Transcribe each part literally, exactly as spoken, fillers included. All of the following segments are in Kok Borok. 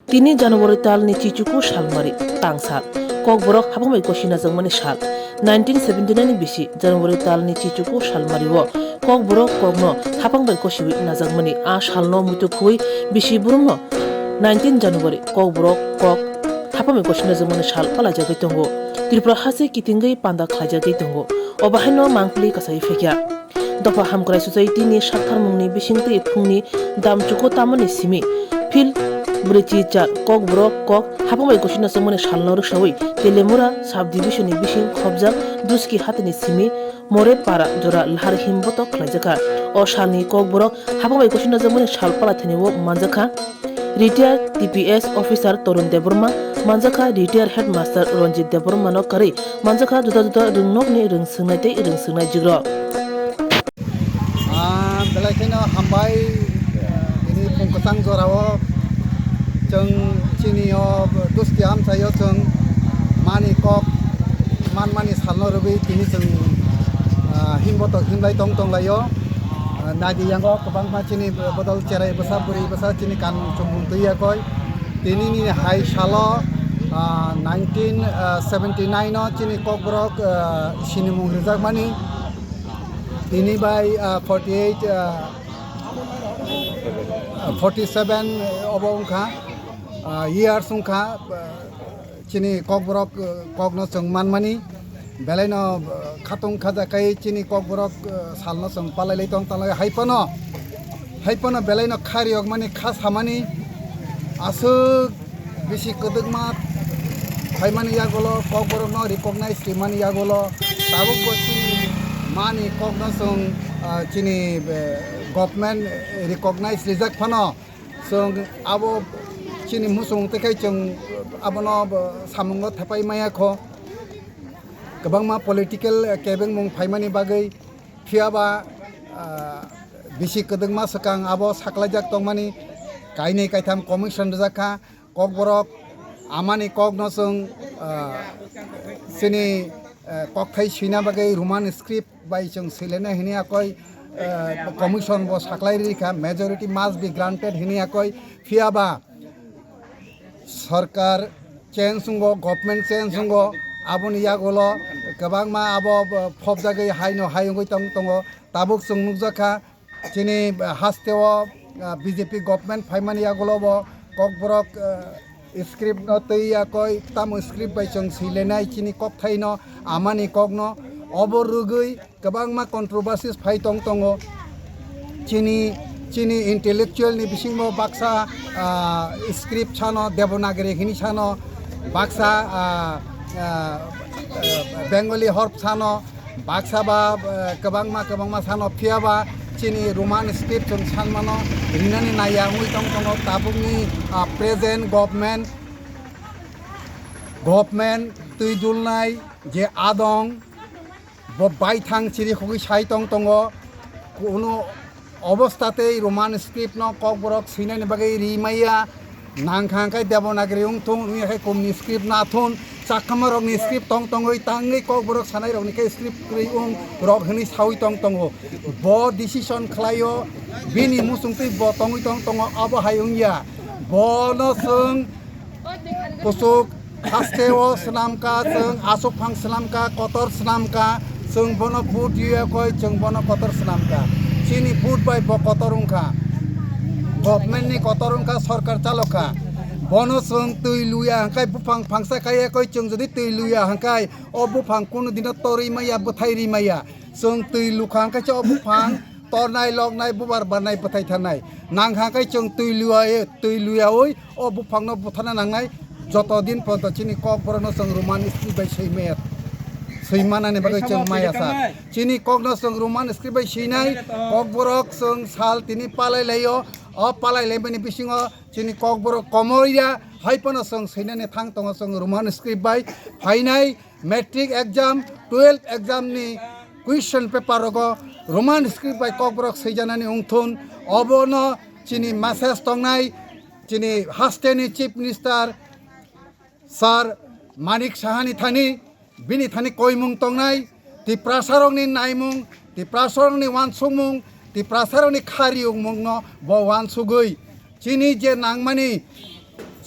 Tini January talni chichuku salmari tangsal, Kokborok hapang bai kosi najakmani sal. Nineteen seventy nine ni bisi January talni chichuku salmari o Kokborok kokno hapang bai kosiwi najakmani a salno muitu khuwi bisi burumno nineteen January Kokborok kok hapang bai kosi najakmani sal palaijagwi tongo. Tripura hase kitingwi panda khlaijagwi tongo. Obo haino mangpili kasai phekya. Dopha Hamkrai Society ni saktharmungni bisingtwi phungni damchuko tamani simi phil bwrwichi char Kokborok kok hapang bai kosi najakmani salno rwksawi Telemura sub division ni bising khopjak Duski hatini simi More para jora lahar himbotok khlaijakha. O salni Kokborok hapang bai kosi najakmani sal palaithani o manjakha. Retired T P S officer Torun Debbarma, manjakha retired headmaster Ranjit Debbarma no karwi manjakha juda juda rwngnokni rwngswngnai tei rwngswngnai jigrok. Ah, belai kheno hambai, eh, ini phung kwchang jorao chwng chini o Duski amchaio chwng mani kok manmani salno rwgwi tini chwng, ah, himbotok himlai tong tonglaio. Ah, naidi yango kwbangma chini bodol cherai bwsa bwrwi bwsa chini kan chumung twi yakoi. Tini ni hai salo, ah, nineteen seventy nine o chini Kokborok, ah, sinimung rwjakmani. Tini bai, ah, forty eight, ah, forty seven obo wngkha, ah, years wngkha, ah, chini Kokborok, ah, kokno chwng manmani. Belaino, ah, khatung khajakai chini Kokborok, ah, salno chwng palailai tong tonglaio. Haiphano, haiphano belaino kha riyokmani, kha samani aswk bisi kwdwkma phaimani yagulo, Kokborokno recognize rimani yagulo, tabukbo chini mani kokno chwng, ah, chini, eh, government recognize rijak phano, chwng abo chini muchung tei khai chwng abono bo samungo thepai maya kho. Kwbangma political, eh, kebengmung phaimani bagwi, phiyaba, ah, bisi kwdwkma swkang abo saklaijak tongmani kainwi kaitham commission rijak kha. Kokborok amani kokno chwng, ah, chini, ah, kokthai swina bagwi Roman script bai chwng swilena hini akoi, ah, commission bo saklai ri kha, majority must be granted hini akoi. Phiyaba sorkar change wngo, government change wngo, aboni yagulo kwbangma abo phobjagwi haino hai wngwi tong tongo. Tabuk chwng nukjak kha, chini hasteo, ah, B J P government phaimani yagulo bo Kokborok, ah, script no twi yakoi, tamo script bai chwng swilenai chini kokthaino, amani kokno, obo rwgwi kwbangma controversies phai tong tongo. Chini, chini intellectual ni bisingo baksa, ah, script sano Devanagari hini sano, baksa, ah, ah, ah, Bengali horp sano, baksa ba, ah, kwbangma, kwbangma sano, phiyaba chini Roman script chwng sanmano rinani naiya wngwi tong tongo tabukni, ah, present government, government twi dulnai je adong, bo baithang chiri khogwi sai tong tongo. Kuno obostha tei Roman script no Kokborok swinani bagwi ri maya. Nangkha hwnkhe Devanagari wng thung, wngya khe kumni script na thun. Chakma rokni script tong tongwi tangwi Kokborok sanai rokni khe script kwrwi wng rok hwnwi sawi tong tongo. Bo decision khlaio, bini muchungtwi bo tongwi tong tongo, abo hai wngya. Bono chwng kuchuk haste o swnamkha, chwng aswk phang swnamkha, kotor swnamkha, chwng bono vote rwya koi, chwng bono kotor swnamkha. Chini vote bai bo kotor wngkha, government ni kotor wngkha, sorkar chalokha. Bono chwng twi luya hwnkhe buphang phangsa kaiya koi, chwng jodi twi luya hwnkhe o buphang kunu dino torwi maya, bwthai ri maya. Chwng twi lukha hwnkhe se o buphang tornai, loknai, bubar barnai, bwthai thanai. Nangkha hwnkhe chwng twi luya, twi luyaui o buphangno buthana nangnai. Joto din porjonto chini Kokborokno chwng Roman script bai swi maya, swi manani bagwi chwng maya sa. Chini kokno chwng Roman script bai swinai, Kokborok chwng sal tini palai laio. O palai laimani bisingo chini Kokborok komorya, hai phano chwng swinani thang tongo chwng Roman script bai phainai. Matric exam, twelve exam ni question paper rogo Roman script bai Kokborok swijanani wngthun, obono chini message tongnai, chini haste ni Chief Minister Sir Manik Saha ni thani, bini thani koimung tongnai, Tiprasa rokni naimung, Tiprasa rokni wansukmung, Tiprasa rokni khariyungmung no bo wansugwi chini je nangmani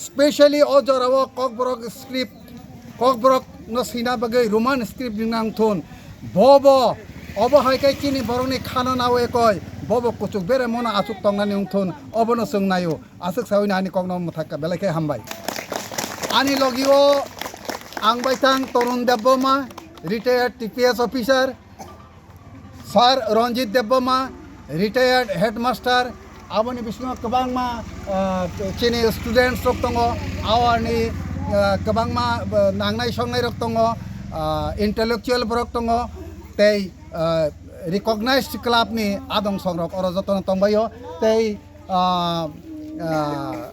Specially o jorao Kokborok script, Kokborok no swina bagwi Roman script ringna wngthun. Bobo, obo hai khe chini borokni khano nawi koi, bobo kuchuk bere mono achuk tongnani wngthun, obono chwng naio. Aswk sawi ani kokno mwthakka, belai khe hambai. Ani logio ang bai thang Torun Debbarma, retired T P S officer, Sir Ranjit Debbarma, retired headmaster, aboni bisingo kwbangma, ah, chini students rok tongo, awarni, ah, kwbangma, ah, nangnai songnai rok tongo, ah, intellectual borok tongo, tei, ah, recognized club ni adong songrok oro jotono tongbaio, tei, ah, ah,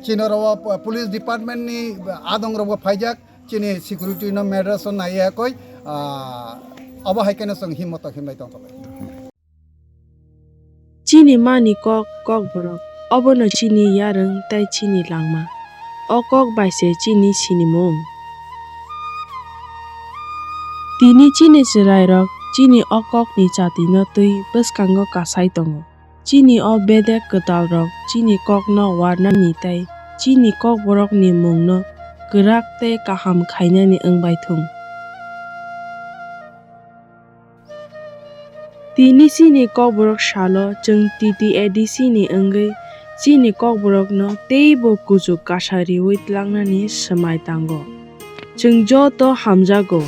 chini oro police department ni adong rok bo phaijak. Chini security no matters o naiya koi, ah, obo hai kheno chwng himmoto himlai tongthok. Chini mani kok, Kokborok, obono chini yarwng tei chini langma. O kok bai se chini sinimung. Tini chini chwrairok chini o kokni chatino twi bwskango kasai tongo. Chini o bedek kwtalrok chini kokno warnani tei chini Kokborokni mungno kwrak tei kaham khainani wng bai thung. Tini chini Kokborok salo chwng T T A D C ni wngwi chini Kokborokno teibo kuchuk kasa riwi tlangnani swmai tango. Chwng joto hamjago.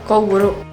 Kokborok.